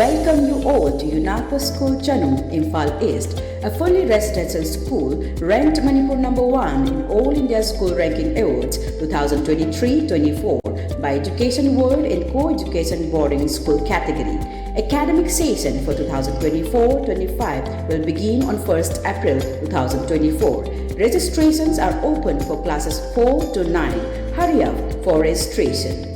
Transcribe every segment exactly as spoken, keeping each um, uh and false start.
Welcome you all to UNACO School Chanung, Imphal East, a fully residential school ranked Manipur number one in All India School Ranking Awards two thousand twenty-three twenty-four by Education World in Co-Education Boarding School category. Academic session for twenty twenty-four twenty-five will begin on first April two thousand twenty-four. Registrations are open for classes four to nine. Hurry up for registration.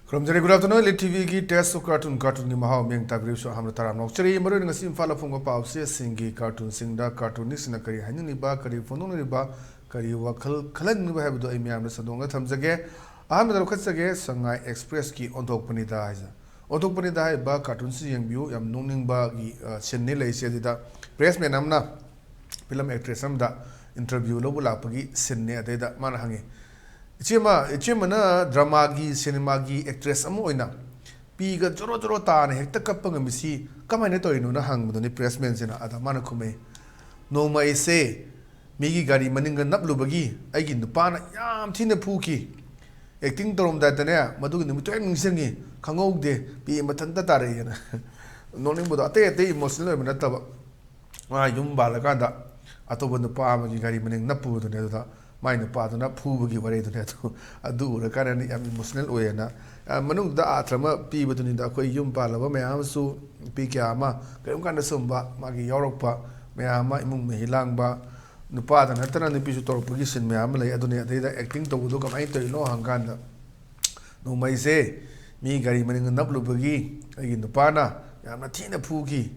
ꯈꯨꯔꯨꯝꯖꯔꯤ꯫ Good afternoon, Elite TVꯒꯤ Taste of Cartoon, Cartoonꯒꯤ ꯃꯍꯥꯎ ꯃꯤꯌꯦꯡ ꯇꯥꯕꯤꯔꯤꯕꯁꯨ ꯑꯍꯥꯟꯕꯗ ꯇꯔꯥꯝꯅ ꯑꯣꯛꯆꯔꯤ꯫ ꯃꯔꯨꯑꯣꯏꯅ ꯉꯁꯤ ꯏꯝꯐꯥꯜꯗ ꯐꯣꯡꯕ ꯄꯥꯎ ꯆꯦꯁꯤꯡꯒꯤ cartoonꯁꯤꯡꯗ cartoonistꯁꯤꯡꯅ ꯀꯔꯤ ꯍꯥꯏꯅꯤꯡꯂꯤꯕ, ꯀꯔꯤ ꯐꯣꯡꯗꯣꯛꯅꯤꯡꯂꯤꯕ, ꯀꯔꯤ ꯋꯥꯈꯜ ꯈꯜꯍꯟꯅꯤꯡꯂꯤꯕ ꯍꯥꯏꯕꯗꯨ ꯑꯩ ꯃꯌꯥꯝꯗ ꯁꯟꯗꯣꯛꯅ ꯊꯝꯖꯒꯦ꯫ ꯑꯍꯥꯟꯕꯗ ꯂꯧꯈꯠꯆꯒꯦ, ꯁꯉꯥꯏ Expressꯀꯤ ꯑꯣꯟꯊꯣꯛꯄꯅꯤꯗ ꯍꯥꯏꯁꯦ꯫ ꯑꯣꯟꯊꯣꯛꯄꯅꯤꯗ ꯍꯥꯏꯔꯤꯕ cartoonꯁꯤ ꯌꯦꯡꯕꯤꯌꯨ, ꯌꯥꯝ ꯅꯣꯛꯅꯤꯡꯕꯒꯤ, ꯑ, sceneꯅꯤ ꯂꯩꯔꯤꯁꯦ꯫ ꯑꯗꯨꯗ pressman ꯑꯃꯅ film actress ꯑꯃꯗ interview ꯂꯧꯕ ꯂꯥꯛꯄꯒꯤ sceneꯅꯤ꯫ ꯑꯗꯩꯗ ꯃꯥꯅ ꯍꯪꯉꯤ, "ꯏꯆꯦꯃ, ꯏꯆꯦꯃꯅ dramaꯒꯤ, cinemaꯒꯤ actress ꯑꯃ ꯑꯣꯏꯅ ꯄꯤꯒ ꯖꯣꯔꯣ ꯖꯣꯔꯣ ꯇꯥꯅ ꯍꯦꯛꯇ ꯀꯞꯄ ꯉꯝꯃꯤꯁꯤ ꯀꯃꯥꯏꯅ ꯇꯧꯔꯤꯅꯣꯅ?" ꯍꯪꯕꯗꯨꯅꯤ pressmanꯁꯤꯅ꯫ ꯑꯗ ꯃꯥꯅ ꯈꯨꯝꯃꯛꯏ, "ꯅꯣꯡꯃ ꯑꯩꯁꯦ ꯃꯤꯒꯤ ꯒꯥꯔꯤ ꯃꯅꯤꯡꯗ ꯅꯞꯂꯨꯕꯒꯤ ꯑꯩꯒꯤ ꯅꯨꯄꯥꯅ ꯌꯥꯝ ꯊꯤꯅ ꯐꯨꯈꯤ꯫ Acting ꯇꯧꯔꯝꯗꯥꯏꯗꯅꯦ, ꯃꯗꯨꯒꯤ ꯅꯨꯃꯤꯠꯇꯨ ꯍꯦꯛ ꯅꯤꯡꯁꯤꯡꯉꯤ, ꯈꯪꯍꯧꯗꯦ, ꯄꯤ ꯃꯊꯟꯇ ꯇꯥꯔꯛꯑꯦꯅ"꯫ ꯅꯣꯛꯅꯤꯡꯕꯗꯣ ꯑꯇꯩ ꯑꯇꯩ emotional ꯑꯣꯏꯕ ꯅꯠꯇꯕ, ꯃꯥ ꯌꯨꯝ ꯄꯥꯜꯂꯀꯥꯟꯗ ꯑꯇꯣꯞꯄ ꯅꯨꯄꯥ ꯑꯃꯒꯤ ꯒꯥꯔꯤ ꯃꯅꯤꯡ ꯅꯞꯄꯨꯕꯗꯨꯅꯦ꯫ ꯑꯗꯨꯗ ꯃꯥꯏ ꯅꯨꯄꯥꯗꯨꯅ ꯐꯨꯕꯒꯤ ꯋꯥꯔꯤꯗꯨꯅꯦ꯫ ꯑꯗꯨ, ꯑꯗꯨ ꯎꯔꯀꯥꯟꯗ ꯌꯥꯝ emotional ꯑꯣꯏꯌꯦꯅ꯫ ꯑ, ꯃꯅꯨꯡꯗ ꯑꯥꯔꯊ ꯑꯃ ꯄꯤꯕꯗꯨꯅꯤꯗ, ꯑꯩꯈꯣꯏ ꯌꯨꯝ ꯄꯥꯜꯂꯕ ꯃꯌꯥꯝ ꯑꯃꯁꯨ, ꯅꯨꯄꯤ ꯀꯌꯥ ꯑꯃ ꯀꯔꯤꯒꯨꯝꯕ ꯀꯥꯟꯗ ꯁꯨꯝꯕ ꯃꯥꯒꯤ ꯌꯥꯎꯔꯛꯄ ꯃꯌꯥꯝ ꯑꯃ, ꯏꯃꯨꯡ ꯃꯍꯤ ꯂꯥꯡꯕ, ꯅꯨꯄꯥꯗ ꯅꯠꯇꯅ ꯅꯨꯄꯤꯁꯨ ꯇꯧꯔꯛꯄꯒꯤ scene ꯃꯌꯥꯝ ꯑꯃ ꯂꯩ꯫ ꯑꯗꯨꯅꯤ, ꯑꯗꯩꯗ acting ꯇꯧꯕꯗꯣ ꯀꯃꯥꯏꯅ ꯇꯧꯔꯤꯅꯣ ꯍꯪꯀꯥꯟꯗ, "ꯅꯣꯡꯃꯩꯁꯦ ꯃꯤ ꯒꯥꯔꯤ ꯃꯅꯤꯡꯗ ꯅꯞꯂꯨꯕꯒꯤ ꯑꯩꯒꯤ ꯅꯨꯄꯥꯅ ꯌꯥꯝꯅ ꯊꯤꯅ ꯐꯨꯈꯤ꯫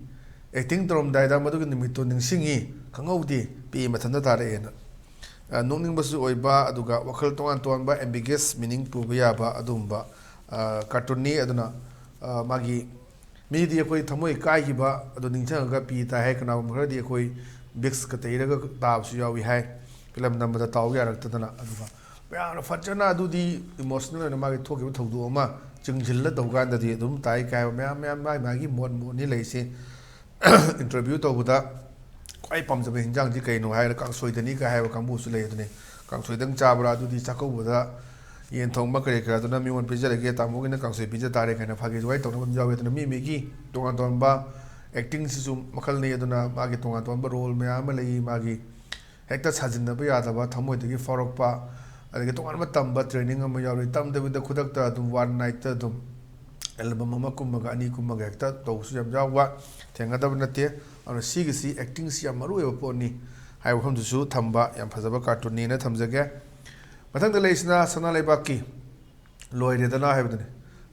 Acting ꯇꯧꯔꯝꯗꯥꯏꯗ ꯃꯗꯨꯒꯤ ꯅꯨꯃꯤꯠꯇꯣ ꯅꯤꯡꯁꯤꯡꯉꯤ, ꯈꯪꯍꯧꯗꯦ, ꯄꯤ ꯃꯊꯟꯇ ꯇꯥꯔꯛꯑꯦꯅ"꯫ ꯑ, ꯅꯣꯛꯅꯤꯡꯕꯁꯨ ꯑꯣꯏꯕ, ꯑꯗꯨꯒ ꯋꯥꯈꯜ ꯇꯣꯉꯥꯟ ꯇꯣꯉꯥꯟꯕ ambiguous meaning ꯄꯨꯕ ꯌꯥꯕ ꯑꯗꯨꯒꯨꯝꯕ, ꯑ, cartoonꯅꯤ꯫ ꯑꯗꯨꯅ ꯃꯥꯒꯤ ꯃꯤꯗꯤ ꯑꯩꯈꯣꯏ ꯊꯃꯣꯏ ꯀꯥꯏꯈꯤꯕ ꯑꯗꯨ ꯅꯤꯡꯁꯤꯡꯉꯒ ꯄꯤ ꯇꯥꯏ ꯍꯥꯏ꯫ ꯀꯅꯥꯒꯨꯝꯕ ꯈꯔꯗꯤ ꯑꯩꯈꯣꯏ ꯕꯤꯛꯁꯀ ꯇꯩꯔꯒ ꯇꯥꯕꯁꯨ ꯌꯥꯎꯏ ꯍꯥꯏ꯫ ꯐꯤꯂꯝ ꯅꯝꯕꯗ ꯇꯥꯎ ꯌꯥꯔꯛꯇꯗꯅ꯫ ꯑꯗꯨꯒ ꯃꯌꯥꯝꯅ ꯐꯖꯅ ꯑꯗꯨꯗꯤ ꯏꯃꯣꯁꯅꯦꯜ ꯑꯣꯏꯅ ꯃꯥꯒꯤ ꯊꯣꯛꯈꯤꯕ ꯊꯧꯗꯣꯛ ꯑꯃ ꯆꯤꯡꯁꯤꯜꯂ ꯇꯧ ꯀꯥꯟꯗꯗꯤ ꯑꯗꯨꯝ ꯇꯥꯏ ꯀꯥꯏ ꯍꯥꯏꯕ ꯃꯌꯥꯝ ꯃꯌꯥꯝ ꯃꯥꯒꯤ ꯃꯥꯒꯤ ꯃꯣꯠ ꯃꯣꯠꯅꯤ ꯂꯩꯁꯦ꯫ ꯏꯟꯇꯔꯚ꯭ꯌꯨ ꯇꯧꯕꯗ ꯈ꯭ꯋꯥꯏ ꯄꯥꯝꯖꯕ ꯍꯤꯟꯖꯥꯡꯁꯤ ꯀꯩꯅꯣ ꯍꯥꯏꯔꯒ ꯀꯥꯡꯁꯣꯏꯗꯅꯤ ꯀꯥꯏ ꯍꯥꯏꯕ ꯀꯥꯡꯕꯨꯁꯨ ꯂꯩ꯫ ꯑꯗꯨꯅꯤ ꯀꯥꯡꯁꯣꯏꯗꯪ ꯆꯥꯕ꯭ꯔꯥ? ꯑꯗꯨꯗꯤ ꯆꯥꯛꯀꯧꯕꯗ ꯌꯦꯟ ꯊꯣꯡꯕ ꯀꯔꯤ ꯀꯔꯥꯗꯨꯅ ꯃꯤꯉꯣꯟꯗ ꯄꯤꯖꯔꯒꯦ, ꯇꯥꯃꯣꯒꯤꯅ ꯀꯥꯡꯁꯣꯏ ꯄꯤꯖ ꯇꯥꯔꯦ ꯀꯥꯏꯅ ꯐꯥꯒꯤ ꯖꯣꯒꯥꯏ ꯇꯧꯅꯕ ꯑꯃ ꯌꯥꯎꯋꯦ꯫ ꯑꯗꯨꯅ ꯃꯤ ꯃꯤꯒꯤ ꯇꯣꯉꯥꯟ ꯇꯣꯉꯥꯟꯕ ꯑꯦꯛꯇꯤꯡꯁꯤꯁꯨ ꯃꯈꯜꯅꯤ꯫ ꯑꯗꯨꯅ ꯃꯥꯒꯤ ꯇꯣꯉꯥꯟ ꯇꯣꯉꯥꯟꯕ ꯔꯣꯜ ꯃꯌꯥꯝ ꯑꯃ ꯂꯩ꯫ ꯃꯥꯒꯤ ꯍꯦꯛꯇ ꯁꯥꯖꯤꯟꯅꯕ ꯌꯥꯗꯕ, ꯊꯃꯣꯏꯗꯒꯤ ꯐꯥꯎꯔꯛꯄ, ꯑꯗꯒꯤ ꯇꯣꯉꯥꯟꯕ ꯇꯝꯕ ꯇ꯭ꯔꯦꯅꯤꯡ ꯑꯃ ꯌꯥꯎꯔꯤ꯫ ꯇꯝꯗꯕꯤꯗ ꯈꯨꯗꯛꯇ ꯑꯗꯨꯝ ꯋꯥꯟ ꯅꯥꯏꯠꯇ ꯑꯗꯨꯝ ꯑꯦꯜꯕꯝ ꯑꯃ ꯀꯨꯝꯃꯒ ꯑꯅꯤ ꯀꯨꯝꯃꯒ ꯍꯦꯛꯇ ꯇꯧꯕꯁꯨ ꯌꯥꯝ ꯌꯥꯎꯕ ꯊꯦꯡꯅꯗꯕ ꯅꯠꯇꯦ꯫ ꯑꯗꯨꯅ ꯁꯤꯒꯤꯁꯤ, ꯑꯦꯛꯇꯤꯡꯁꯤ ꯌꯥꯝ ꯃꯔꯨ ꯑꯣꯏꯕ ꯄꯣꯠꯅꯤ ꯍꯥꯏꯕ ꯋꯥꯐꯝꯗꯨꯁꯨ ꯊꯝꯕ ꯌꯥꯝ ꯐꯖꯕ ꯀꯥꯔꯇꯨꯟꯅꯤꯅ ꯊꯝꯖꯒꯦ꯫ ꯃꯊꯪꯗ ꯂꯩꯔꯤꯁꯤꯅ ꯁꯅꯥ ꯂꯩꯕꯥꯛꯀꯤ ꯂꯣꯏꯔꯦꯗꯅ ꯍꯥꯏꯕꯗꯨꯅꯤ꯫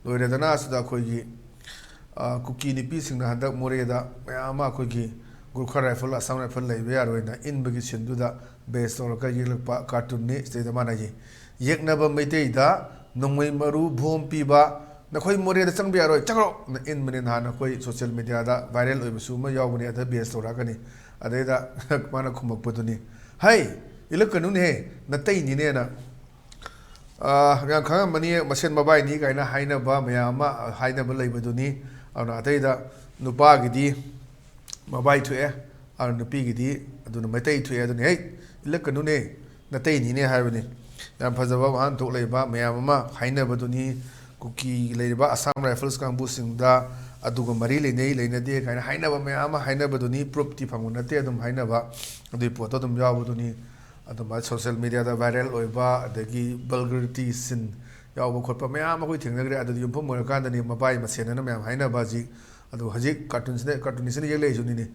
ꯂꯣꯏꯔꯦꯗꯅ ꯑꯁꯤꯗ ꯑꯩꯈꯣꯏꯒꯤ, ꯑ, ꯀꯨꯀꯤ ꯅꯨꯄꯤꯁꯤꯡꯅ ꯍꯟꯗꯛ ꯃꯣꯔꯦꯗ ꯃꯌꯥꯝ ꯑꯃ ꯑꯩꯈꯣꯏꯒꯤ ꯒꯨꯔꯈꯥ ꯔꯥꯏꯐꯜ, ꯑꯁꯥꯝ ꯔꯥꯏꯐꯜ ꯂꯩꯕ ꯌꯥꯔꯣꯏꯅ ꯏꯟꯕꯒꯤ ꯁꯤꯟꯗꯨꯗ ꯕꯦꯁ ꯇꯧꯔꯒ ꯌꯦꯛꯂꯛꯄ ꯀꯥꯔꯇꯨꯟꯅꯤ꯫ ꯁꯤꯗꯩꯗ ꯃꯥꯅ ꯌꯦ-, "ꯌꯦꯛꯅꯕ ꯃꯩꯇꯩꯗ ꯅꯣꯡꯃꯩ ꯃꯔꯨ ꯕꯣꯝ ꯄꯤꯕ, ꯅꯈꯣꯏ ꯃꯣꯔꯦꯗ ꯆꯪꯕ ꯌꯥꯔꯣꯏ, ꯆꯪꯈ꯭ꯔꯣ!" ꯅ ꯏꯟꯕꯅꯤ꯫ ꯅꯍꯥꯟ ꯑꯩꯈꯣꯏ ꯁꯣꯁꯤꯌꯦꯜ ꯃꯦꯗꯤꯌꯥꯗ ꯚꯥꯏꯔꯦꯜ ꯑꯣꯏꯕꯁꯨ ꯑꯃ ꯌꯥꯎꯕꯅꯤ꯫ ꯑꯗ ꯕꯦꯁ ꯇꯧꯔꯛꯑꯒꯅꯤ꯫ ꯑꯗꯩꯗ ꯃꯥꯅ ꯈꯨꯝꯃꯛꯄꯗꯨꯅꯤ, "ꯍꯩ, ꯏꯜꯂꯛꯀꯅꯨꯅꯦꯍꯦ, ꯅꯇꯩꯅꯤꯅꯦꯅ"꯫ ꯑ, ꯌꯥꯝ ꯈꯪꯉꯝꯃꯅꯤ, ꯃꯁꯦꯟ ꯃꯕꯥꯏꯅꯤ ꯀꯥꯏꯅ ꯍꯥꯏꯅꯕ ꯃꯌꯥꯝ ꯑꯃ ꯍꯥꯏꯅꯕ ꯂꯩꯕꯗꯨꯅꯤ꯫ ꯑꯗꯨꯅ ꯑꯇꯩꯗ ꯅꯨꯄꯥꯒꯤꯗꯤ ꯃꯕꯥꯏ ꯊꯣꯛꯑꯦ, ꯑꯗꯨꯅ ꯅꯨꯄꯤꯒꯤꯗꯤ ꯑꯗꯨꯅ ꯃꯩꯇꯩ ꯊꯣꯛꯑꯦ꯫ ꯑꯗꯨꯅ, "ꯍꯦ, ꯏꯜꯂꯛꯀꯅꯨꯅꯦ, ꯅꯇꯩꯅꯤꯅꯦ" ꯍꯥꯏꯕꯅꯤ꯫ ꯌꯥꯝ ꯐꯖꯕ ꯋꯥꯍꯟꯊꯣꯛ ꯂꯩꯕ ꯃꯌꯥꯝ ꯑꯃ ꯍꯥꯏꯅꯕꯗꯨꯅꯤ꯫ ꯀꯨꯀꯤ ꯂꯩꯔꯤꯕ ꯑꯁꯥꯝ ꯔꯥꯏꯐꯜꯁ ꯀꯥꯡꯕꯨꯁꯤꯡꯗ ꯑꯗꯨꯒ ꯃꯔꯤ ꯂꯩꯅꯩ ꯂꯩꯅꯗꯦ ꯀꯥꯏꯅ ꯍꯥꯏꯅꯕ ꯃꯌꯥꯝ ꯑꯃ ꯍꯥꯏꯅꯕꯗꯨꯅꯤ꯫ ꯄ꯭ꯔꯨꯞꯇꯤ ꯐꯪꯕ ꯅꯠꯇꯦ, ꯑꯗꯨꯝ ꯍꯥꯏꯅꯕ ꯑꯗꯨꯒꯤ ꯄꯣꯠꯇꯣ ꯑꯗꯨꯝ ꯌꯥꯎꯕꯗꯨꯅꯤ꯫ ꯑꯗꯨꯃꯥꯏꯅ ꯁꯣꯁꯤꯌꯦꯜ ꯃꯦꯗꯤꯌꯥꯗ ꯚꯥꯏꯔꯦꯜ ꯑꯣꯏꯕ, ꯑꯗꯒꯤ ꯚꯜꯒꯔꯤꯇꯤ ꯁꯤꯟ ꯌꯥꯎꯕ ꯈꯣꯠꯄ ꯃꯌꯥꯝ ꯑꯩꯈꯣꯏ ꯊꯦꯡꯅꯈ꯭ꯔꯦ꯫ ꯑꯗꯨꯗꯤ ꯌꯨꯝꯐꯝ ꯑꯣꯏꯔꯀꯥꯟꯗꯅꯤ ꯃꯕꯥꯏ ꯃꯁꯦꯟ ꯍꯥꯏꯅ ꯃꯌꯥꯝ ꯍꯥꯏꯅꯕ ꯍꯧꯖꯤꯛ꯫ ꯑꯗꯣ ꯍꯧꯖꯤꯛ ꯀꯥꯔꯇꯨꯟꯁꯤꯅ, ꯀꯥꯔꯇꯨꯟꯅꯤꯁꯤꯅ ꯌꯦꯛꯂꯛꯏꯁꯤꯅꯤꯅꯦ꯫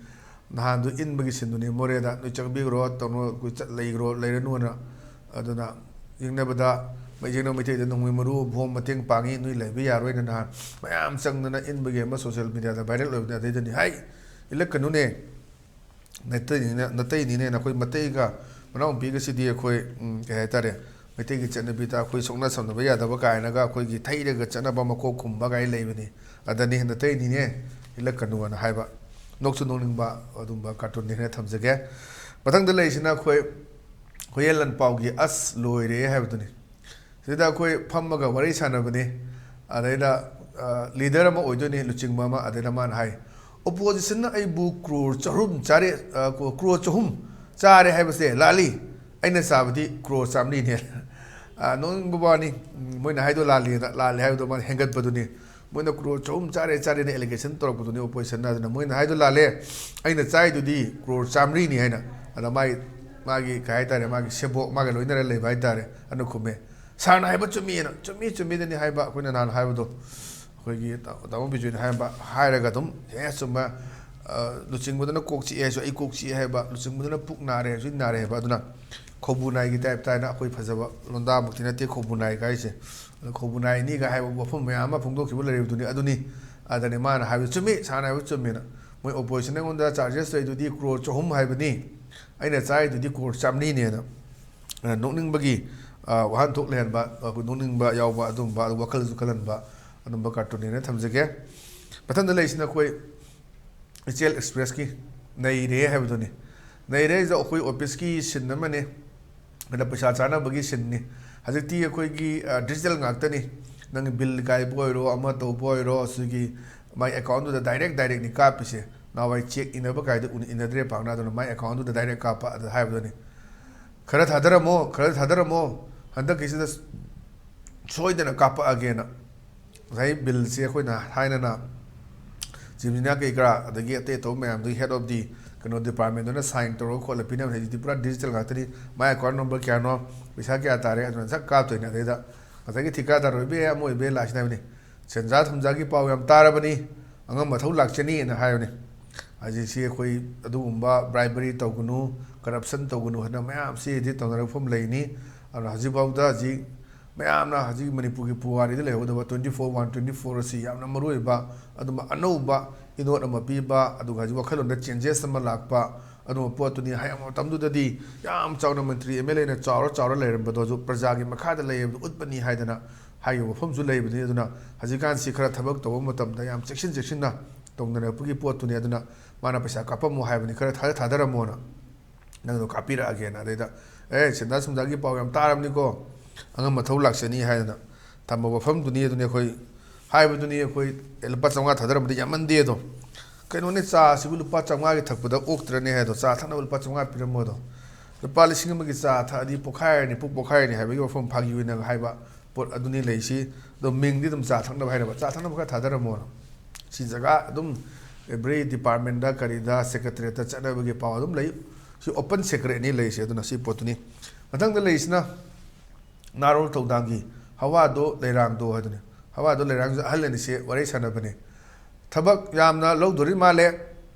ꯅꯍꯥꯟꯗꯣ ꯏꯟꯕꯒꯤ ꯁꯤꯟꯗꯨꯅꯤ, "ꯃꯣꯔꯦꯗ ꯅꯣꯏ ꯆꯪꯕꯤꯈ꯭ꯔꯣ, ꯇꯧꯅꯣ, ꯑꯩꯈꯣꯏ ꯆꯠ-, ꯂꯩꯈ꯭ꯔꯣ, ꯂꯩꯔꯅꯨꯅ"꯫ ꯑꯗꯨꯅ ꯌꯦꯡꯅꯕꯗ, ꯃꯩ ꯌꯦꯡꯅꯕ ꯃꯩꯇꯩꯗ ꯅꯣꯡꯃꯩ ꯃꯔꯨ ꯕꯣꯝ ꯃꯇꯦꯡ ꯄꯥꯡꯉꯤ, ꯅꯣꯏ ꯂꯩꯕ ꯌꯥꯔꯣꯏꯅ ꯅꯍꯥꯟ ꯃꯌꯥꯝ ꯆꯪꯗꯅ ꯏꯟꯕꯒꯤ ꯑꯃ ꯁꯣꯁꯤꯌꯦꯜ ꯃꯦꯗꯤꯌꯥꯗ ꯚꯥꯏꯔꯦꯜ ꯑꯣꯏꯕꯅꯤ꯫ ꯑꯗꯩꯗꯅꯤ, "ꯍꯥꯏ, ꯏꯜꯂꯛꯀꯅꯨꯅꯦ, ꯅꯇꯩꯅꯤꯅ, ꯅꯇꯩꯅꯤꯅꯦ, ꯅꯈꯣꯏ ꯃꯇꯩꯒ ꯃꯅꯥꯎꯄꯤꯒꯁꯤꯗꯤ ꯑꯩꯈꯣꯏ, ꯎꯝ, ꯀꯩ ꯍꯥꯏꯇꯥꯔꯦ, ꯃꯩꯇꯩꯒꯤ ꯆꯠꯅꯕꯤꯗ ꯑꯩꯈꯣꯏ ꯁꯣꯛꯅ ꯁꯝꯅꯕ ꯌꯥꯗꯕ" ꯀꯥꯏꯅꯒ ꯑꯩꯈꯣꯏꯒꯤ ꯊꯩꯔꯒ ꯆꯠꯅꯕ ꯃꯀꯣꯛ ꯈꯨꯝꯕ ꯀꯥꯏꯅ ꯂꯩꯕꯅꯤ꯫ ꯑꯗꯅꯤ ꯅꯇꯩꯅꯤꯅꯦ ꯏꯜꯂꯛꯀꯅꯨꯅ ꯍꯥꯏꯕ꯫ ꯅꯣꯛꯁꯨ ꯅꯣꯛꯅꯤꯡꯕ ꯑꯗꯨꯝꯕ ꯀꯥꯔꯇꯨꯟꯅꯤ ꯍꯥꯏꯅ ꯊꯝꯖꯒꯦ꯫ ꯃꯊꯪꯗ ꯂꯩꯔꯤꯁꯤꯅ ꯑꯩꯈꯣꯏ ꯍꯨꯌꯦꯟ ꯂꯟꯄꯥꯎꯒꯤ ꯑꯁ ꯂꯣꯏꯔꯦ ꯍꯥꯏꯕꯗꯨꯅꯤ꯫ ꯁꯤꯗ ꯑꯩꯈꯣꯏ ꯐꯝꯃꯒ ꯋꯥꯔꯤ ꯁꯥꯟꯅꯕꯅꯤ꯫ ꯑꯗꯩꯗ ꯂꯤꯗꯔ ꯑꯃ ꯑꯣꯏꯗꯣꯏꯅꯤ, ꯂꯨꯆꯤꯡꯕ ꯑꯃ꯫ ꯑꯗꯩꯗ ꯃꯥꯅ ꯍꯥꯏ, "ꯑꯣꯄꯣꯖꯤꯁꯟꯅ ꯑꯩꯕꯨ ꯀ꯭ꯔꯣꯔ ꯆꯍꯨꯝ ꯆꯥꯔꯦ, ꯀ꯭ꯔꯣꯔ ꯆꯍꯨꯝ ꯆꯥꯔꯦ ꯍꯥꯏꯕꯁꯦ ꯂꯥꯜꯂꯤ꯫ ꯑꯩꯅ ꯆꯥꯕꯗꯤ ꯀ꯭ꯔꯣꯔ ꯆꯥꯃꯔꯤꯅꯦ"꯫ ꯅꯣꯛꯅꯤꯡꯕ ꯋꯥꯅꯤ꯫ ꯃꯣꯏꯅ ꯍꯥꯏꯗꯣ ꯂꯥꯜꯂꯤ, ꯂꯥꯜꯂꯤ ꯍꯥꯏꯕꯗꯣ ꯃꯥꯅ ꯍꯦꯟꯒꯠꯄꯗꯨꯅꯤ꯫ ꯃꯣꯏꯅ ꯀ꯭ꯔꯣꯔ ꯆꯍꯨꯝ ꯆꯥꯔꯦ, ꯆꯥꯔꯦꯅ allegation ꯇꯧꯔꯛꯄꯗꯨꯅꯤ ꯑꯣꯄꯣꯖꯤꯁꯟꯅ꯫ ꯑꯗꯨꯅ ꯃꯣꯏꯅ ꯍꯥꯏꯗꯣ ꯂꯥꯜꯂꯦ, ꯑꯩꯅ ꯆꯥꯏꯗꯨꯗꯤ ꯀ꯭ꯔꯣꯔ ꯆꯥꯃꯔꯤꯅꯤ ꯍꯥꯏꯅ꯫ ꯑꯗ ꯃꯥꯒꯤ, ꯃꯥꯒꯤ ꯀꯩ ꯍꯥꯏꯇꯥꯔꯦ, ꯃꯥꯒꯤ ꯁꯦꯕꯣꯛ ꯃꯥꯒ ꯂꯣꯏꯅꯔ ꯂꯩꯕ ꯍꯥꯏꯇꯥꯔꯦ꯫ ꯑꯗꯨꯅ ꯈꯨꯝꯃꯦ, "ꯁꯥꯔꯅ ꯍꯥꯏꯕ ꯆꯨꯝꯃꯤꯅ"꯫ "ꯆꯨꯝꯃꯤ, ꯆꯨꯝꯃꯤꯗꯅꯤ ꯍꯥꯏꯕ ꯑꯩꯈꯣꯏꯅ ꯅꯍꯥꯟ ꯍꯥꯏꯕꯗꯣ"꯫ ꯑꯩꯈꯣꯏꯒꯤ ꯇꯥ-, ꯇꯥꯃꯣ ꯕꯤꯖꯣꯏꯅ ꯍꯥꯏꯔꯝꯕ ꯍꯥꯏꯔꯒ ꯑꯗꯨꯝ, "ꯑꯦ, ꯆꯨꯝꯕ, ꯑ, ꯂꯨꯆꯤꯡꯕꯗꯨꯅ ꯀꯣꯛ ꯆꯤꯛꯑꯦ ꯍꯥꯏꯁꯨ ꯑꯩ ꯀꯣꯛ ꯆꯤꯛꯑꯦ ꯍꯥꯏꯕ, ꯂꯨꯆꯤꯡꯕꯗꯨꯅ ꯄꯨꯛ ꯅꯥꯔꯦ ꯍꯥꯏꯁꯨ ꯑꯩ ꯅꯥꯔꯦ ꯍꯥꯏꯕ"꯫ ꯑꯗꯨꯅ ꯈꯧꯕꯨ ꯅꯥꯏꯒꯤ type ꯇ ꯍꯥꯏꯅ ꯑꯩꯈꯣꯏ ꯐꯖꯕ ꯂꯣꯟꯗꯥꯃꯛꯇꯤ ꯅꯠꯇꯦ ꯈꯧꯕꯨ ꯅꯥꯏꯒ ꯍꯥꯏꯁꯦ꯫ ꯑꯗꯣ ꯈꯧꯕꯨ ꯅꯥꯏ ꯑꯅꯤꯒ ꯍꯥꯏꯕ ꯋꯥꯐꯝ ꯃꯌꯥꯝ ꯑꯃ ꯐꯣꯡꯗꯣꯛꯈꯤꯕ ꯂꯩꯔꯤꯕꯗꯨꯅꯤ꯫ ꯑꯗꯨꯅꯤ, ꯑꯗꯅꯤ ꯃꯥꯅ ꯍꯥꯏꯕꯗꯨ ꯆꯨꯝꯃꯤ, ꯁꯥꯔꯅ ꯍꯥꯏꯕꯗꯨ ꯆꯨꯝꯃꯤꯅ꯫ ꯃꯣꯏ ꯑꯣꯄꯣꯖꯤꯁꯟ ꯑꯩꯉꯣꯟꯗ charges ꯂꯩꯗꯨꯗꯤ ꯀ꯭ꯔꯣꯔ ꯆꯍꯨꯝ ꯍꯥꯏꯕꯅꯤ, ꯑꯩꯅ ꯆꯥꯏꯗꯨꯗꯤ ꯀ꯭ꯔꯣꯔ ꯆꯥꯃꯔꯤꯅꯦꯅ꯫ ꯑ, ꯅꯣꯛꯅꯤꯡꯕꯒꯤ, ꯑ, ꯋꯥꯍꯟꯊꯣꯛ ꯂꯩꯍꯟꯕ, ꯑ, ꯅꯣꯛꯅꯤꯡꯕ ꯌꯥꯎꯕ ꯑꯗꯨꯝꯕ, ꯑꯗꯨ ꯋꯥꯈꯜꯁꯨ ꯈꯜꯍꯟꯕ ꯑꯗꯨꯝꯕ ꯀꯥꯔꯇꯨꯟꯅꯦꯅ ꯊꯝꯖꯒꯦ꯫ ꯃꯊꯪꯗ ꯂꯩꯔꯤꯁꯤꯅ ꯑꯩꯈꯣꯏ ꯏꯆꯦꯜ ꯑꯦꯛꯁꯄ꯭ꯔꯦꯁꯀꯤ ꯅꯩꯔꯦ ꯍꯥꯏꯕꯗꯨꯅꯤ꯫ ꯅꯩꯔꯦ ꯍꯥꯏꯁꯤꯗ ꯑꯩꯈꯣꯏ ꯑꯣꯐꯤꯁꯀꯤ ꯁꯤꯟ ꯑꯃꯅꯤ, ꯑꯗ ꯄꯩꯁꯥ ꯆꯥꯅꯕꯒꯤ ꯁꯤꯟꯅꯤ꯫ ꯍꯧꯖꯤꯛꯇꯤ ꯑꯩꯈꯣꯏꯒꯤ, ꯑ, ꯗꯤꯖꯤꯇꯦꯜ ꯉꯥꯛꯇꯅꯤ꯫ ꯅꯪꯒꯤ ꯕꯤꯜ ꯀꯥꯏꯕ ꯑꯣꯏꯔꯣ, ꯑꯃ ꯇꯧꯕ ꯑꯣꯏꯔꯣ, ꯁꯤꯒꯤ ꯃꯥꯏ ꯑꯦꯀꯥꯎꯟꯗꯨꯗ ꯗꯥꯏꯔꯦꯛ ꯗꯥꯏꯔꯦꯛꯅꯤ ꯀꯥꯞꯄꯤꯁꯦ꯫ ꯅꯍꯥꯟꯋꯥꯏ ꯆꯦꯛ ꯏꯟꯅꯕ ꯀꯥꯏꯗ ꯎꯅ-, ꯏꯟꯅꯗ꯭ꯔꯦ ꯄꯥꯛꯅ, ꯑꯗꯨꯅ ꯃꯥꯏ ꯑꯦꯀꯥꯎꯟꯗꯨꯗ ꯗꯥꯏꯔꯦꯛ ꯀꯥꯞꯄ ꯑꯗꯨ ꯍꯥꯏꯕꯗꯨꯅꯤ꯫ "ꯈꯔ ꯊꯥꯗꯔꯝꯃꯣ, ꯈꯔ ꯊꯥꯗꯔꯝꯃꯣ, ꯍꯟꯗꯛꯀꯤꯁꯤꯗ ꯁꯣꯏꯗꯅ ꯀꯥꯞꯄꯛꯑꯒꯦꯅ"꯫ ꯉꯁꯥꯏ ꯕꯤꯜꯁꯦ ꯑꯩꯈꯣꯏꯅ ꯊꯥꯏꯅꯅ ꯆꯤꯞ ꯏꯟꯖꯤꯅꯤꯌꯥꯔ ꯀꯩ ꯀꯔꯥ, ꯑꯗꯒꯤ ꯑꯇꯩ ꯑꯇꯣꯞꯄ ꯃꯌꯥꯝꯗꯨꯒꯤ head of the ꯀꯩꯅꯣ department ꯗꯨꯅ sign ꯇꯧꯔꯒ ꯈꯣꯠꯂ ꯄꯤꯅꯕꯅꯦ꯫ ꯍꯧꯖꯤꯛꯇꯤ ꯄꯨꯔꯥ digital ꯉꯥꯛꯇꯅꯤ꯫ ꯃꯥꯏ account number ꯀꯌꯥꯅꯣ, ꯄꯩꯁꯥ ꯀꯌꯥ ꯇꯥꯔꯦ, ꯑꯗꯨꯅ ꯁꯠ ꯀꯥꯞꯇꯣꯏꯅꯦ꯫ ꯑꯗꯩꯗ ꯉꯁꯥꯏꯒꯤ ꯊꯤꯀꯥꯗꯥꯔ ꯑꯣꯏꯕ ꯌꯥꯏ, ꯑꯃ ꯑꯣꯏꯕ ꯌꯥꯏ, ꯂꯥꯛꯁꯤꯅ ꯍꯥꯏꯕꯅꯤ, "ꯁꯦꯟꯖꯥ ꯊꯨꯝꯖꯥꯒꯤ ꯄꯥꯎ ꯌꯥꯝ ꯇꯥꯔꯕꯅꯤ, ꯑꯉꯝ ꯑꯊꯧ ꯂꯥꯛꯆꯅꯤꯅ" ꯍꯥꯏꯕꯅꯤ꯫ ꯍꯧꯖꯤꯛꯁꯤ ꯑꯩꯈꯣꯏ ꯑꯗꯨꯒꯨꯝꯕ bribery ꯇꯧꯒꯅꯨ, corruption ꯇꯧꯒꯅꯨ ꯍꯥꯏꯅ ꯃꯌꯥꯝꯁꯤ ꯍꯧꯖꯤꯛ ꯇꯧꯅꯔꯛꯐꯝ ꯂꯩꯅꯤ꯫ ꯑꯗꯨꯅ ꯍꯧꯖꯤꯛꯐꯥꯎꯗ ꯍꯧꯖꯤꯛ ꯃꯌꯥꯝꯅ ꯍꯧꯖꯤꯛ ꯃꯅꯤꯄꯨꯔꯒꯤ ꯄꯨꯋꯥꯔꯤꯗ ꯂꯩꯍꯧꯒꯗꯕ twenty four one twenty four ꯑꯁꯤ ꯌꯥꯝꯅ ꯃꯔꯨꯑꯣꯏꯕ, ꯑꯗꯨꯝꯕ ꯑꯅꯧꯕ ꯏꯅꯣꯠ ꯑꯃ ꯄꯤꯕ, ꯑꯗꯨꯒ ꯍꯧꯖꯤꯛ ꯋꯥꯈꯜꯂꯣꯟꯗ changes ꯑꯃ ꯂꯥꯛꯄ, ꯑꯗꯨꯝꯕ ꯄꯣꯠꯇꯨꯅꯤ꯫ ꯍꯌꯦꯡ ꯃꯇꯝꯗꯨꯗꯗꯤ ꯌꯥꯝ ꯆꯥꯎꯅ ꯃꯟꯇ꯭ꯔꯤ MLA ꯅ ꯆꯥꯎꯔ ꯆꯥꯎꯔ ꯂꯩꯔꯝꯕꯗꯣ ꯍꯧꯖꯤꯛ ꯄ꯭ꯔꯖꯥꯒꯤ ꯃꯈꯥꯗ ꯂꯩ ꯍꯥꯏꯕꯗꯨ ꯎꯠꯄꯅꯤ ꯍꯥꯏꯗꯅ ꯍꯥꯏꯔꯤꯕ ꯋꯥꯐꯝꯁꯨ ꯂꯩꯕꯅꯤ꯫ ꯑꯗꯨꯅ ꯍꯧꯖꯤꯛꯀꯥꯟꯁꯤ ꯈꯔ ꯊꯕꯛ ꯇꯧꯕ ꯃꯇꯝꯗ ꯌꯥꯝ ꯆꯦꯛꯁꯤꯟ ꯆꯦꯛꯁꯤꯟꯅ ꯇꯧꯅꯔꯛꯄꯒꯤ ꯄꯣꯠꯇꯨꯅꯤ꯫ ꯑꯗꯨꯅ ꯃꯥꯅ ꯄꯩꯁꯥ ꯀꯥꯞꯄꯝꯃꯣ ꯍꯥꯏꯕꯅꯤ, ꯈꯔ ꯊꯥꯗ ꯊꯥꯗꯔꯝꯃꯣꯅ, ꯅꯪꯗꯣ ꯀꯥꯞꯄꯤꯔꯛꯑꯒꯦꯅ꯫ ꯑꯗꯩꯗ, "ꯑꯦ, ꯁꯦꯟꯗꯥ ꯁꯨꯝꯗꯥꯒꯤ ꯄꯥꯎ ꯌꯥꯝ ꯇꯥꯔꯕꯅꯤꯀꯣ, ꯑꯉꯝꯕ ꯊꯧ ꯂꯥꯛꯆꯅꯤ" ꯍꯥꯏꯗꯅ ꯊꯝꯕ ꯋꯥꯐꯝꯗꯨꯅꯤ꯫ ꯑꯗꯨꯅꯤ ꯑꯩꯈꯣꯏ ꯍꯥꯏꯕꯗꯨꯅꯤ, ꯑꯩꯈꯣꯏ, "ꯑꯦ, ꯂꯨꯄꯥ ꯆꯥꯝꯃꯉꯥ ꯊꯥꯗꯔꯝꯕꯗꯤ ꯌꯥꯝꯃꯟꯗꯦ ꯑꯗꯣ, ꯀꯩꯅꯣꯅꯦ, ꯆꯥꯁꯤꯕꯨ ꯂꯨꯄꯥ ꯆꯥꯝꯃꯉꯥꯒꯤ ꯊꯛꯄꯗ ꯑꯣꯛꯇ꯭ꯔꯅꯦ" ꯍꯥꯏꯗꯣ, "ꯆꯥ ꯊꯛꯅꯕ ꯂꯨꯄꯥ ꯆꯥꯝꯃꯉꯥ ꯄꯤꯔꯝꯃꯣ ꯑꯗꯣ, ꯂꯨꯄꯥ ꯂꯤꯁꯤꯡ ꯑꯃꯒꯤ ꯆꯥ ꯊꯛꯑꯗꯤ ꯄꯣꯛꯈꯥꯏꯔꯅꯤ, ꯄꯨꯛ ꯄꯣꯛꯈꯥꯏꯔꯅꯤ" ꯍꯥꯏꯕꯒꯤ ꯋꯥꯐꯝ ꯐꯥꯒꯤ ꯑꯣꯏꯅ ꯍꯥꯏꯕ ꯄꯣꯠ ꯑꯗꯨꯅꯤ ꯂꯩꯔꯤꯁꯤ꯫ ꯑꯗꯣ ꯃꯤꯡꯗꯤ ꯑꯗꯨꯝ ꯆꯥ ꯊꯛꯅꯕ ꯍꯥꯏꯔꯕ, "ꯆꯥ ꯊꯛꯅꯕ ꯈꯔ ꯊꯥꯗꯔꯝꯃꯣꯅ"꯫ ꯁꯤ ꯖꯒꯥ ꯑꯗꯨꯝ every department ꯀꯔꯤꯗ, secretariat ꯆꯠꯅꯕꯒꯤ ꯄꯥꯎ ꯑꯗꯨꯝ ꯂꯩ꯫ ꯁꯤ open secret ꯅꯤ ꯂꯩꯔꯤꯁꯦ꯫ ꯑꯗꯨꯅ ꯁꯤ ꯄꯣꯠꯇꯨꯅꯤ꯫ ꯃꯊꯪꯗ ꯂꯩꯔꯤꯁꯤꯅ ꯅꯥꯔꯣꯜ ꯊꯧꯗꯥꯡꯒꯤ ꯍꯋꯥꯗꯣ ꯂꯩꯔꯥꯡꯗꯣ ꯍꯥꯏꯗꯨꯅꯤ꯫ ꯍꯋꯥꯗꯣ ꯂꯩꯔꯥꯡꯁꯤꯗ ꯑꯍꯜ ꯑꯅꯤꯁꯦ ꯋꯥꯔꯤ ꯁꯥꯟꯅꯕꯅꯦ꯫ "ꯊꯕꯛ ꯌꯥꯝꯅ ꯂꯧꯗꯣꯔꯤ ꯃꯥꯜꯂꯦ"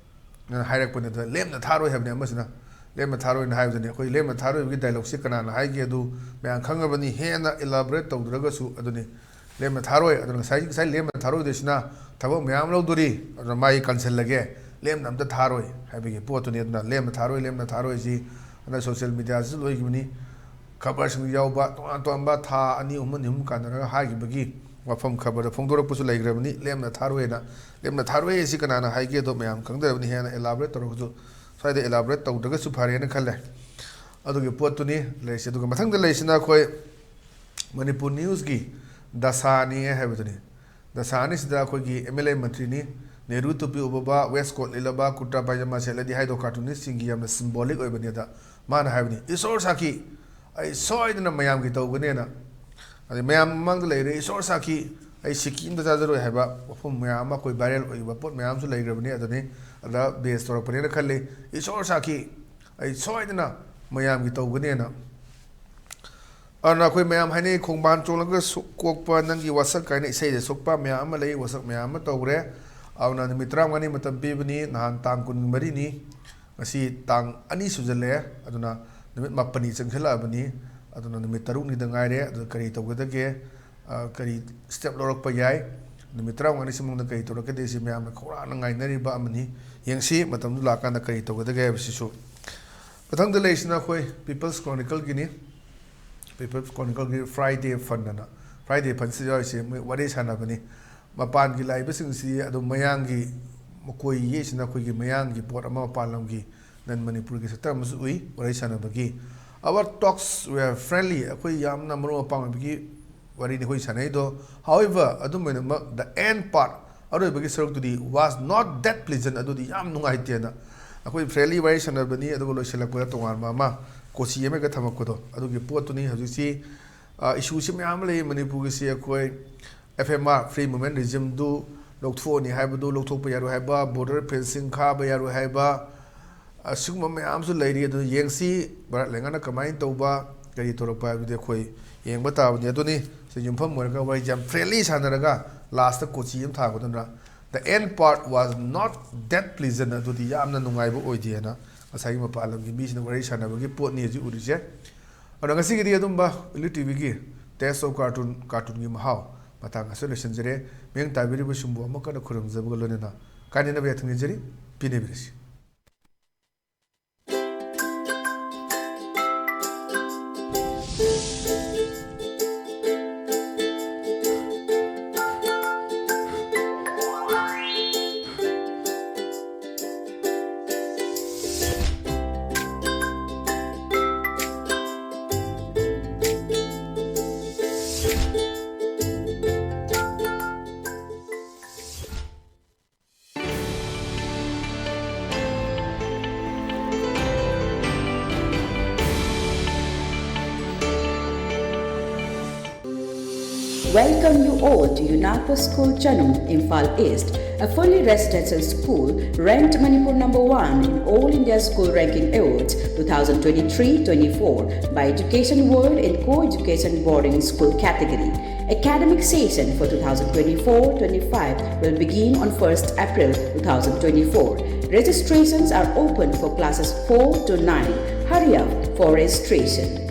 ꯅ ꯍꯥꯏꯔꯛꯄꯅꯦ꯫ ꯑꯗꯨꯗ "ꯂꯦꯝꯅ ꯊꯥꯔꯣꯏ" ꯍꯥꯏꯕꯅꯦ ꯑꯃꯁꯤꯅ꯫ "ꯂꯦꯝꯅ ꯊꯥꯔꯣꯏꯅ" ꯍꯥꯏꯕꯗꯨꯅꯤ꯫ ꯑꯩꯈꯣꯏ "ꯂꯦꯝꯅ ꯊꯥꯔꯣꯏ"ꯒꯤ dialogue ꯁꯤ ꯀꯅꯥꯅ ꯍꯥꯏꯒꯦ ꯑꯗꯨ ꯃꯌꯥꯝ ꯈꯪꯉꯕꯅꯤ, ꯍꯦꯟꯅ elaborate ꯇꯧꯗ꯭ꯔꯒꯁꯨ ꯑꯗꯨꯅꯤ꯫ "ꯂꯦꯝꯅ ꯊꯥꯔꯣꯏ", ꯑꯗꯨꯅ ꯉꯁꯥꯏ, ꯉꯁꯥꯏ "ꯂꯦꯝꯅ ꯊꯥꯔꯣꯏꯗꯣꯏꯁꯤꯅ ꯊꯕꯛ ꯃꯌꯥꯝ ꯂꯧꯗꯣꯔꯤ, ꯑꯗꯨꯅ ꯃꯥꯒꯤ ꯀꯟꯁꯤꯜꯂꯒꯦ, ꯂꯦꯝꯅ ꯑꯝꯇ ꯊꯥꯔꯣꯏ" ꯍꯥꯏꯕꯒꯤ ꯄꯣꯠꯇꯨꯅꯤ꯫ ꯑꯗꯨꯅ "ꯂꯦꯝꯅ ꯊꯥꯔꯣꯏ, ꯂꯦꯝꯅ ꯊꯥꯔꯣꯏꯁꯤ" ꯍꯟꯗꯛ social media ꯁꯤꯁꯨ ꯂꯣꯏꯈꯤꯕꯅꯤ꯫ ꯈꯕꯔꯁꯤꯡꯗ ꯌꯥꯎꯕ ꯇꯣꯉꯥꯟ ꯇꯣꯉꯥꯟꯕ ꯊꯥ ꯑꯅꯤ ꯑꯍꯨꯝ, ꯑꯅꯤ ꯑꯍꯨꯝ ꯀꯥꯟꯅꯔꯒ ꯍꯥꯏꯈꯤꯕꯒꯤ ꯋꯥꯐꯝ ꯈꯕꯔꯗ ꯐꯣꯡꯗꯣꯔꯛꯄꯁꯨ ꯂꯩꯈ꯭ꯔꯕꯅꯤ꯫ "ꯂꯦꯝꯅ ꯊꯥꯔꯣꯏꯅ", "ꯂꯦꯝꯅ ꯊꯥꯔꯣꯏ" ꯑꯁꯤ ꯀꯅꯥꯅ ꯍꯥꯏꯒꯦ ꯑꯗꯣ ꯃꯌꯥꯝ ꯈꯪꯗꯔꯕꯅꯤ꯫ ꯍꯦꯟꯅ elaborate ꯇꯧꯔꯒꯁꯨ, ꯁ꯭ꯋꯥꯏꯗ elaborate ꯇꯧꯗ꯭ꯔꯒꯁꯨ ꯐꯔꯦꯅ ꯈꯜꯂꯦ꯫ ꯑꯗꯨꯒꯤ ꯄꯣꯠꯇꯨꯅꯤ ꯂꯩꯔꯤꯁꯦ꯫ ꯑꯗꯨꯒ ꯃꯊꯪꯗ ꯂꯩꯔꯤꯁꯤꯅ ꯑꯩꯈꯣꯏ ꯃꯅꯤꯄꯨꯔ news ꯀꯤ ꯗꯁꯥꯅꯤ ꯍꯥꯏꯕꯗꯨꯅꯤ꯫ ꯗꯁꯥ ꯑꯅꯤꯁꯤꯗ ꯑꯩꯈꯣꯏꯒꯤ M L A ꯃꯟꯇ꯭ꯔꯤꯅꯤ, Nehru ꯇꯨꯄꯤ ꯎꯞꯄꯕ, waistcoat ꯂꯤꯠꯂꯕ, ꯀꯨꯔꯇꯥ ꯄꯥꯏꯖꯃꯥ ꯁꯦꯠꯂꯗꯤ ꯍꯥꯏꯗꯣ cartoonist ꯁꯤꯡꯒꯤ ꯌꯥꯝꯅ symbolic ꯑꯣꯏꯕꯅꯤ꯫ ꯑꯗ ꯃꯥꯅ ꯍꯥꯏꯕꯅꯤ, "ꯏꯁꯣꯔ ꯁꯥꯈꯤ, ꯑꯩ ꯁꯣꯏꯗꯅ ꯃꯌꯥꯝꯒꯤ ꯇꯧꯒꯅꯦꯅ"꯫ ꯑꯗꯩ ꯃꯌꯥꯝ ꯃꯃꯥꯡꯗ ꯂꯩꯔꯦ, "ꯏꯁꯣꯔ ꯁꯥꯈꯤ, ꯑꯩ ꯁꯤꯀꯤ ꯑꯝꯇ ꯆꯥꯖꯔꯣꯏ" ꯍꯥꯏꯕ ꯋꯥꯐꯝ ꯃꯌꯥꯝ ꯑꯃ ꯑꯩꯈꯣꯏ viral ꯑꯣꯏꯈꯤꯕ ꯄꯣꯠ ꯃꯌꯥꯝꯁꯨ ꯂꯩꯈ꯭ꯔꯕꯅꯤ꯫ ꯑꯗꯨꯅꯤ, ꯑꯗ base ꯇꯧꯔꯛꯄꯅꯦꯅ ꯈꯜꯂꯤ꯫ "ꯏꯁꯣꯔ ꯁꯥꯈꯤ, ꯑꯩ ꯁꯣꯏꯗꯅ ꯃꯌꯥꯝꯒꯤ ꯇꯧꯒꯅꯦꯅ"꯫ ꯑꯗꯨꯅ ꯑꯩꯈꯣꯏ ꯃꯌꯥꯝ ꯍꯥꯏꯅꯩ, "ꯈꯣꯡꯕꯥꯟ ꯆꯣꯡꯂꯒ ꯁꯨ-, ꯀꯣꯛꯄ ꯅꯪꯒꯤ ꯋꯥꯁꯛ" ꯀꯥꯏꯅ ꯏꯁꯩꯗ ꯁꯣꯛꯄ ꯃꯌꯥꯝ ꯑꯃ ꯂꯩ, ꯋꯥꯁꯛ ꯃꯌꯥꯝ ꯑꯃ ꯇꯧꯈ꯭ꯔꯦ꯫ ꯑꯗꯨꯅ ꯅꯨꯃꯤꯠ ꯇꯔꯥꯃꯉꯥꯅꯤ ꯃꯇꯝ ꯄꯤꯕꯅꯤ, ꯅꯍꯥꯟ ꯇꯥꯡ ꯀꯨꯟꯃꯔꯤꯅꯤ, ꯉꯁꯤ ꯇꯥꯡ ꯑꯅꯤ ꯁꯨꯖꯜꯂꯛꯑꯦ꯫ ꯑꯗꯨꯅ ꯅꯨꯃꯤꯠ ꯃꯥꯄꯟꯅꯤ ꯆꯪꯁꯤꯜꯂꯛꯑꯕꯅꯤ꯫ ꯑꯗꯨꯅ ꯅꯨꯃꯤꯠ ꯇꯔꯨꯛꯅꯤꯗ ꯉꯥꯏꯔꯦ꯫ ꯑꯗꯨ ꯀꯔꯤ ꯇꯧꯒꯗꯒꯦ? ꯑ, ꯀꯔꯤ step ꯂꯧꯔꯛꯄ ꯌꯥꯏ? ꯅꯨꯃꯤꯠ ꯇꯔꯥꯃꯉꯥꯅꯤꯁꯤ ꯃꯅꯨꯡꯗ ꯀꯔꯤ ꯇꯧꯔꯛꯀꯗꯦ? ꯁꯤ ꯃꯌꯥꯝꯅ ꯈꯧꯔꯥꯡꯅ ꯉꯥꯏꯅꯔꯤꯕ ꯑꯃꯅꯤ꯫ ꯌꯦꯡꯁꯤ, ꯃꯇꯝꯗꯨ ꯂꯥꯛꯀꯥꯟꯗ ꯀꯔꯤ ꯇꯧꯒꯗꯒꯦ ꯍꯥꯏꯕꯁꯤꯁꯨ꯫ ꯃꯊꯪꯗ ꯂꯩꯔꯤꯁꯤꯅ ꯑꯩꯈꯣꯏ People's Chronicleꯒꯤꯅꯤ꯫ People's Chronicleꯒꯤ Friday Fund ꯑꯅ, Friday Fun City ꯍꯥꯏꯁꯦ ꯃꯣꯏ ꯋꯥꯔꯤ ꯁꯥꯟꯅꯕꯅꯤ꯫ ꯃꯄꯥꯟꯒꯤ ꯂꯥꯛꯏꯕꯁꯤꯡꯁꯤ ꯑꯗꯨꯝ ꯃꯌꯥꯡꯒꯤ, ꯃꯈꯣꯏ ꯌꯦꯛꯏꯁꯤꯅ ꯑꯩꯈꯣꯏꯒꯤ ꯃꯌꯥꯡꯒꯤ ꯄꯣꯠ ꯑꯃ, ꯃꯄꯥꯟ ꯂꯝꯒꯤ, ꯅꯟ ꯃꯅꯤꯄꯨꯔꯒꯤ ꯁꯛꯇꯝ ꯑꯃꯁꯨ ꯎꯏ ꯋꯥꯔꯤ ꯁꯥꯟꯅꯕꯒꯤ꯫ Our talks were friendly, ꯑꯩꯈꯣꯏ ꯌꯥꯝꯅ ꯃꯔꯨꯞ ꯃꯄꯥꯡ ꯑꯣꯏꯕꯒꯤ ꯋꯥꯔꯤꯅꯤ ꯑꯩꯈꯣꯏ ꯁꯥꯟꯅꯩꯗꯣ꯫ However, ꯑꯗꯨꯝ ꯑꯣꯏꯅꯃꯛ, the end part, ꯑꯔꯣꯏꯕꯒꯤ ꯁꯔꯨꯛꯇꯨꯗꯤ, was not that pleasant, ꯑꯗꯨꯗꯤ ꯌꯥꯝ ꯅꯨꯡꯉꯥꯏꯇꯦꯅ꯫ ꯑꯩꯈꯣꯏ friendly ꯋꯥꯔꯤ ꯁꯥꯟꯅꯕꯅꯤ, ꯑꯗꯨꯒ ꯂꯣꯏꯁꯤꯜꯂꯛꯄꯗ ꯇꯣꯉꯥꯟꯕ ꯑꯃ ꯀꯣꯆꯤ ꯑꯃꯒ ꯊꯝꯃꯛꯄꯗꯣ, ꯑꯗꯨꯒꯤ ꯄꯣꯠꯇꯨꯅꯤ꯫ ꯍꯧꯖꯤꯛꯁꯤ, ꯑ, issue ꯁꯤ ꯃꯌꯥꯝ ꯑꯃ ꯂꯩ ꯃꯅꯤꯄꯨꯔꯒꯤꯁꯤ꯫ ꯑꯩꯈꯣꯏ F M R, Free Movement Regime ꯗꯨ ꯂꯧꯊꯣꯛꯑꯅꯤ ꯍꯥꯏꯕꯗꯨ, ꯂꯧꯊꯣꯛꯄ ꯌꯥꯔꯣꯏ ꯍꯥꯏꯕ, border fencing ꯈꯥꯕ ꯌꯥꯔꯣꯏ ꯍꯥꯏꯕ, ꯑꯁꯤꯒꯨꯝꯕ ꯃꯌꯥꯝꯁꯨ ꯂꯩꯔꯤ꯫ ꯑꯗꯨ ꯌꯦꯡꯁꯤ, ꯚꯥꯔꯠ ꯂꯩꯉꯥꯛꯅ ꯀꯃꯥꯏꯅ ꯇꯧꯕ, ꯀꯔꯤ ꯇꯧꯔꯛꯄ ꯍꯥꯏꯕꯗꯤ ꯑꯩꯈꯣꯏ ꯌꯦꯡꯕ ꯇꯥꯕꯅꯤ꯫ ꯑꯗꯨꯅꯤ, ꯁꯤ ꯌꯨꯝꯐꯝ ꯑꯣꯏꯔꯒ ꯋꯥꯔꯤꯁꯦ ꯌꯥꯝ friendly ꯁꯥꯟꯅꯔꯒ last ꯀꯣꯆꯤ ꯑꯃ ꯊꯥꯒꯗꯅ, the end part was not that pleasant, ꯑꯗꯨꯗꯤ ꯌꯥꯝꯅ ꯅꯨꯡꯉꯥꯏꯕ ꯑꯣꯏꯗꯦꯅ ꯉꯁꯥꯏꯒꯤ ꯃꯄꯥꯟ ꯂꯝꯒꯤ ꯃꯤꯁꯤꯡꯅ ꯋꯥꯔꯤ ꯁꯥꯟꯅꯕꯒꯤ ꯄꯣꯠꯅꯤ ꯍꯧꯖꯤꯛ ꯎꯔꯤꯁꯦ꯫ ꯑꯗꯣ ꯉꯁꯤꯒꯤꯗꯤ ꯑꯗꯨꯝꯕ ꯏꯂꯤꯠ ꯇꯤꯚꯤꯒꯤ Tales of Cartoon, ꯀꯥꯔꯇꯨꯟꯒꯤ ꯃꯍꯥꯎ ꯃꯇꯥꯡ ꯑꯁꯤꯗ ꯂꯣꯏꯁꯤꯟꯖꯔꯦ꯫ ꯃꯤꯠꯌꯦꯡ ꯇꯥꯕꯤꯔꯤꯕꯁꯤꯡꯕꯨ ꯑꯃꯨꯛ ꯍꯟꯅ ꯈꯨꯔꯨꯝꯖꯕꯒ ꯂꯣꯏꯅꯅ ꯀꯥꯏꯅꯅꯕ ꯌꯥꯊꯪ ꯅꯤꯖꯔꯤ꯫ ꯄꯤꯅꯕꯤꯔꯁꯤ꯫ Welcome you all to UNACO School Chanum, Imphal East, a fully residential school ranked Manipur number one in All India School Ranking Awards two thousand twenty-three twenty-four by Education World in Co-Education Boarding School category. Academic session for two thousand twenty-four twenty-five will begin on first April two thousand twenty-four. Registrations are open for classes four to nine. Hurry up for registration.